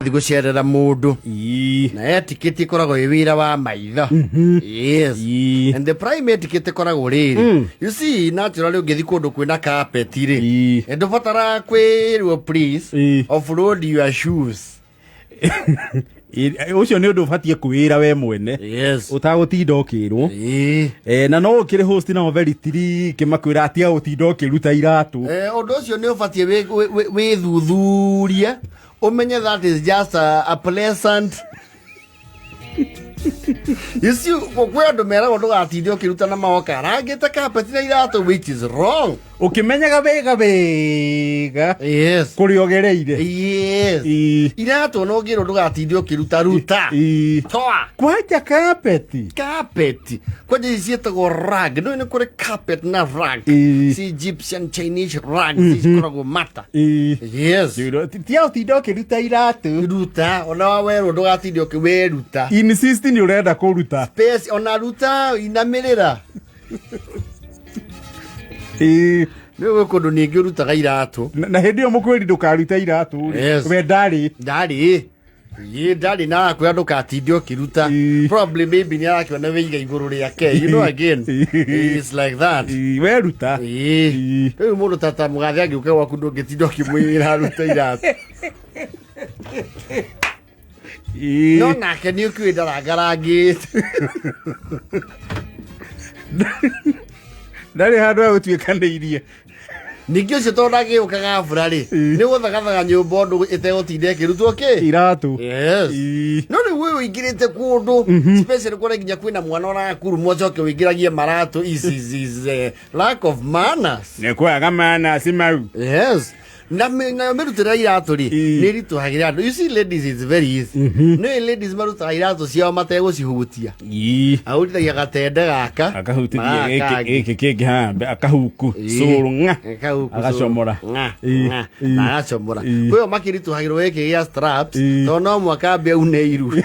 Gũcerera mũndũ na etiquette ĩkoragwo ĩ wĩra wa maitho. Yes. And the prime etiquette ĩkoragwo rĩrĩ, you see, naturally ũngĩthiĩ kũndũ kwĩna carpet rĩ, ndũbataraga kwĩrwo please offload your shoes. Ũcio nĩ ũndũ ũbatiĩ kwĩra we mwene ũtagũtinda ũkĩrwo. Na no ũkĩrĩ host nao very tricky makwĩra atia gũtinda ũkĩruta iratũ. Ũndũ ũcio nĩ ũbatiĩ wĩthuthurie ũmenye that is just a pleasant. You see, kwĩ andũ meragwo ndũgatinde ũkĩruta na magoka arangĩte carpet na iratũ, which is wrong. Ũkĩmenyaga wega wega kũrĩa ũgereire. Iratũ no ũngĩrwo ndũgatinde ũkĩruta, ruta. Toa. Kwanja kapeti. Carpet kwanja ici ciĩtagwo rug. No nĩ kũrĩ carpet na rug. Si Egyptian, Chinese rug cikoragwo mata. Yes. Tia ũtinda ũkĩruta iratũ. Ruta ona wawerwo ndũgatinde ũkĩwĩruta. Insist nĩ ũrenda kũruta. Space ona ruta inamĩrĩra. Nĩ gwĩ kũndũ ningĩ ũrutaga iratũ. Na hĩndĩ ĩyo mũkwĩri ndũkaruta iratũ rĩ, we ndarĩ. Ndarĩ ĩ ndarĩ na arakwĩra ndũkatinde ũkĩruta. Probably maybe nĩ arakĩona wĩiga igũrũ rĩake, you know, again it's like that. Weruta. Rĩu mũndũ tata mũgathe angĩũka gwaku ndũngĩtinda ũkĩmwĩra arute iratũ. No nake nĩ ũkĩũĩ ndarangarangĩte. Ndarĩ handũ agũtuĩkanĩirie. Ningĩ ũcio tondũ ndangĩũka gabura rĩ, nĩ gũthagathaga nyũmba ũndũ ĩtegũtinda ĩkĩrutwo kĩ iratũ. Yes. No rĩu ũyũ ũingĩrĩte kũndũ especially kũrĩa nginya kwĩna mwana ũrakurumwo ũcoke ũingĩragie maratũ is lack of manners. Nĩ kwaga manasi mau. Yes. Na nayo mĩrutĩre ya iratũ rĩ, nĩ ĩritũhagĩra andũ. You see, ladies, it's very easy. Nĩ ladies marutaga iratũ ciao mategũcihutia. Ahutithagia gatende gaka akahutithia na gaka gĩkĩ gĩkĩ kĩngĩ haha akahuku cũrũ ng'a. Kahuku agacomora. cũrũ. Ng'a, ng'a, na agacomora. Kwĩyo makĩritũhagĩrwo gĩkĩ gĩa straps tondũ no mwaka ambe aune iru.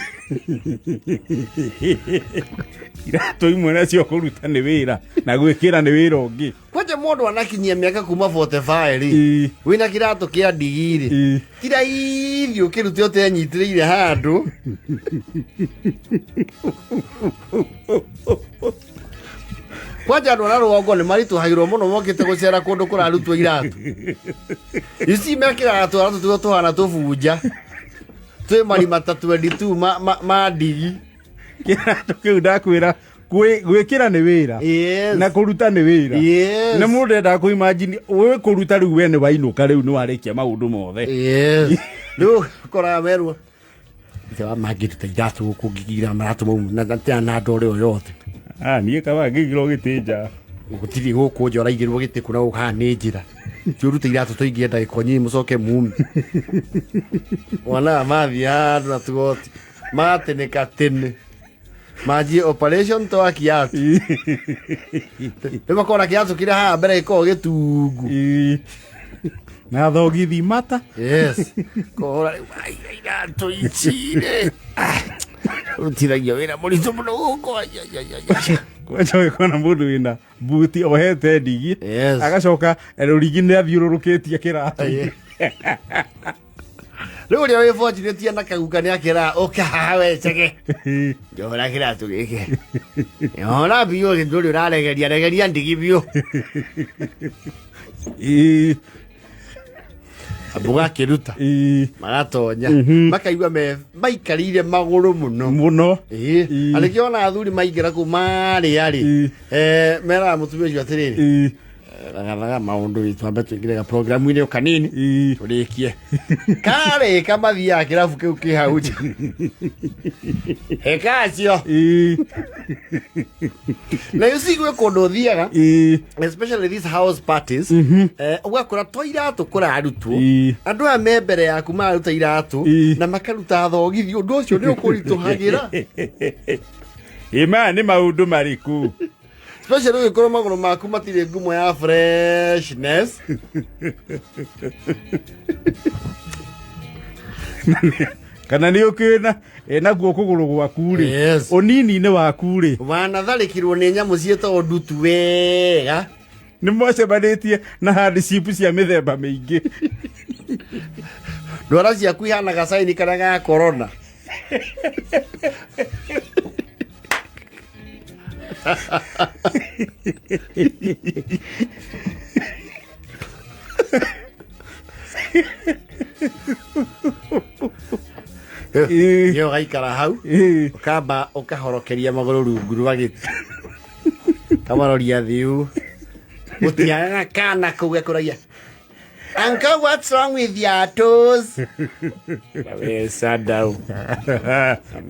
Iratũ imwe nacio kũruta nĩ wĩra na gwĩkĩra nĩ wĩra ũngĩ. Kwanja mũndũ anakinyia mĩaka kuma 45 rĩ, wĩna kĩratũ kĩa ndigi rĩ, ti raithi ũkĩrute ũtenyitĩrĩire handũ. Kwanja andũ arĩa rũgongo nĩ maritũhagĩrwo mũno mokĩte gũcera kũndũ kũrarutwo iratũ ici. Mekĩraga tũratũ tuo tũhana tũbunja twĩ marima ta 22 ma ndigi. Kĩratũ kĩu ndakwĩra gwĩkĩra nĩ wĩra na kũruta nĩ wĩra. Nĩ mũndũ endaga kũ imagine wĩ kũruta rĩu we nĩ wainũka rĩu nĩ warĩkia maũndũ mothe. Yes. Rĩu ũkoraga werwo ithe wa mangĩruta iratũ gũkũ ngĩgira maratũ mau na ndore o yothe. Ah, niĩ kaba ngĩigĩrwo gĩtĩ nja. Gũtirĩ gũkũ nja ũraigĩrwo gĩtĩ kuna gũkũ haha nĩ njĩra ti ũrute iratũ tũingĩre ndagĩka nyinyi mũcoke mume mwana mathiĩ handũ na tugoti magatĩnĩka tene manjie operation toa kiatu. Rĩu makona kiatu kĩrĩa haha mbere gĩkoragwo gĩtungu. Na thogithi mata. Yes, kũhũra rĩu ai, iratũ ici rĩ. Ah, rutithagia wĩra mũritũ mũno gũkũ. Ai, ai, ai, ai, ai. Kwanja ũgĩkona mũndũ wĩna buti ohete ndigi agacoka rũrigi nĩ athiũrũrũkĩtie kĩratũ. Rĩu ũrĩa wĩ fortunate na kaguka nĩ akĩra ũka haha wecege njohora kĩratũ gĩkĩ njohora biũ ndũrĩ ũraregeria regeria ndigi biũ. Ambu gakĩruta magatonya makaigua me maikarĩire magũrũ mũno. Mũno. Arĩkĩo ona athuri maingĩra kũu marĩa rĩ, meraga mũtumia ũcio atĩrĩrĩ, thagathaga maũndũ ĩ, twambe tũingĩre ga programu-inĩ o kanini tũrĩkie karĩka mathiaga kĩrabu kĩu kĩ hau nja hekacio. Na you see gwĩ kũndũ ũthiaga, especially these house parties, ũgakora to iratũ kũrarutwo. Andũ aya me mbere yaku mararuta iratũ na makaruta thogithi. Ũndũ ũcio nĩ ũkũritũhagĩra. Ĩ maya nĩ maũndũ marĩkũ? Especially ũgĩkorwo magũrũ maku matirĩ ngumo ya freshness. Kana nĩ ũkĩna naguo kũgũrũ gwaku rĩ, ũnini-inĩ waku rĩ, wanatharĩkirwo nĩ nyamũ ciĩtagwo ndutu wega. Nĩ mwacemanĩtie na hardship cia mĩthemba mĩingĩ. Ndwara ciaku ihana gacaini karĩa ga corona. Ĩĩ ũgaikara hau ũkamba ũkahorokeria magũrũ rungu rwa gĩtĩ, kamaroria thiu gũtiagaga kana kau gekũragia, "Uncle, what's wrong with your toes?" We sadau.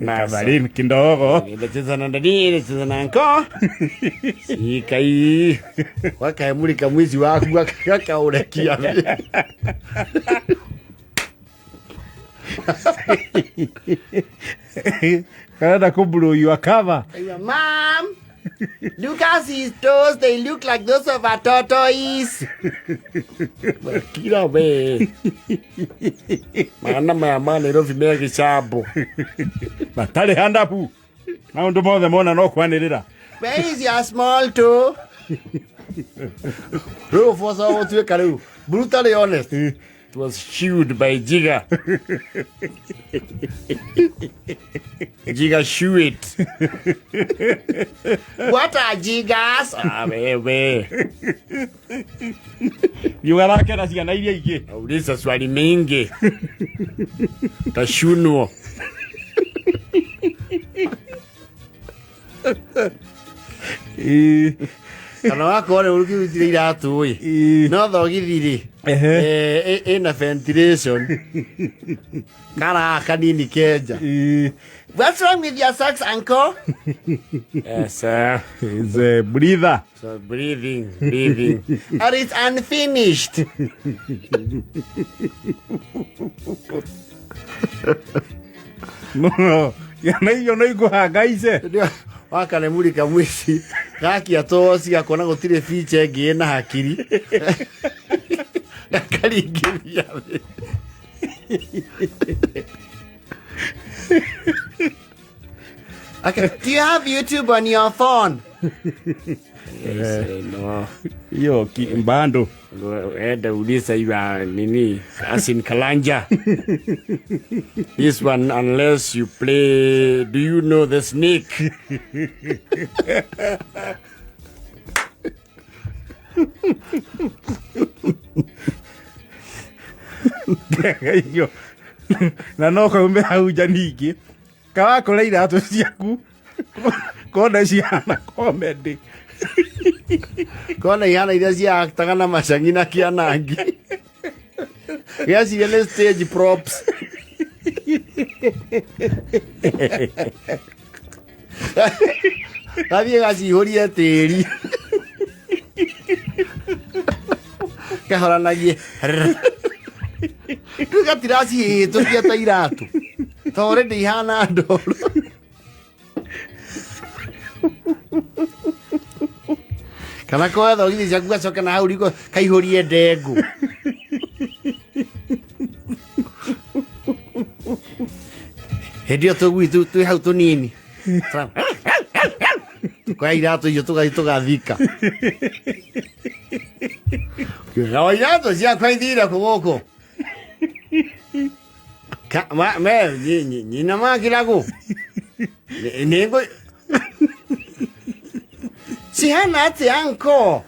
Kabarini kindogo. Ndacheza na ndani, ndacheza na nko. Sikai. Wakaemulika mwizi waku akaurekia. Karenda kũ blow your cover. Mom, look at his toes. They look like those of a tortoise. Kira we. Mana maya ma Nairobi me gĩcambo. Matarĩ handabu. Maũndũ mothe mona no kwanĩrĩra. Where is your small toe? Rĩu ũboco gũtuĩka rĩu. Brutally honest. It was chewed by Jiga. Jiga chew it. What are jigas? Ah, wewe. Yugathake na ciana iria ingĩ. Uliza swali mingi. Tashunwo. Kana wakorwo rĩu ũkĩrutire iratũ ĩ no thogithi rĩ ĩna ventilation kara kanini kenja. What's wrong with your socks, uncle? Yes, sir. It's a breather. So breathing, breathing. Or it's unfinished. No, ciana icio no ikũhangaice. Wakaremurika mwici gakia toci gakona gũtirĩ ficha ĩngĩ ĩna hakiri gakaringĩria thĩ. Okay. Do you have YouTube on your phone? Yes, no. Hiyo mbando. Enda uliza your nini Asin Kalanja. This one, unless you play, do you know the snake? Hiyo. Na no kaume hau nja ningĩ. Kawakora iratũ ciaku kona cihana comedy. Kona ihana iria ciaktaga na macangi na kĩanangi. Gĩaciria nĩ stage props. Gathiĩ gacihũrie tĩri. Kahoranagie. Rĩu gatiracihĩtũkia ta iratũ. To already ihana ndoro. Kana koya thogithi ciaku gacoke na hau riko kaihũrie ndengũ. Hĩndĩ ĩyo tũgui twĩ hau tũnini. Tukoya iratũ icio tũgathiĩ tũgathika. Nao iratũ ciakwa ithire kũ gũkũ? Me, nyina makiragu. Nĩ cihana atĩa nko?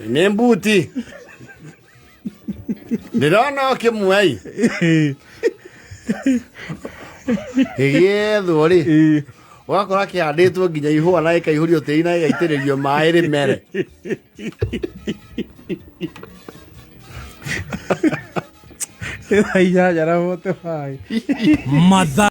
Nĩ mbuti. Ndĩrona o kĩmwe. Ĩgĩethwo rĩ. Ũgakora kĩhandĩtwo nginya ihũa na ĩkaihũrio tĩri na ĩgaitĩrĩrio maĩ rĩmere. Thaa 8:45. Mathaa.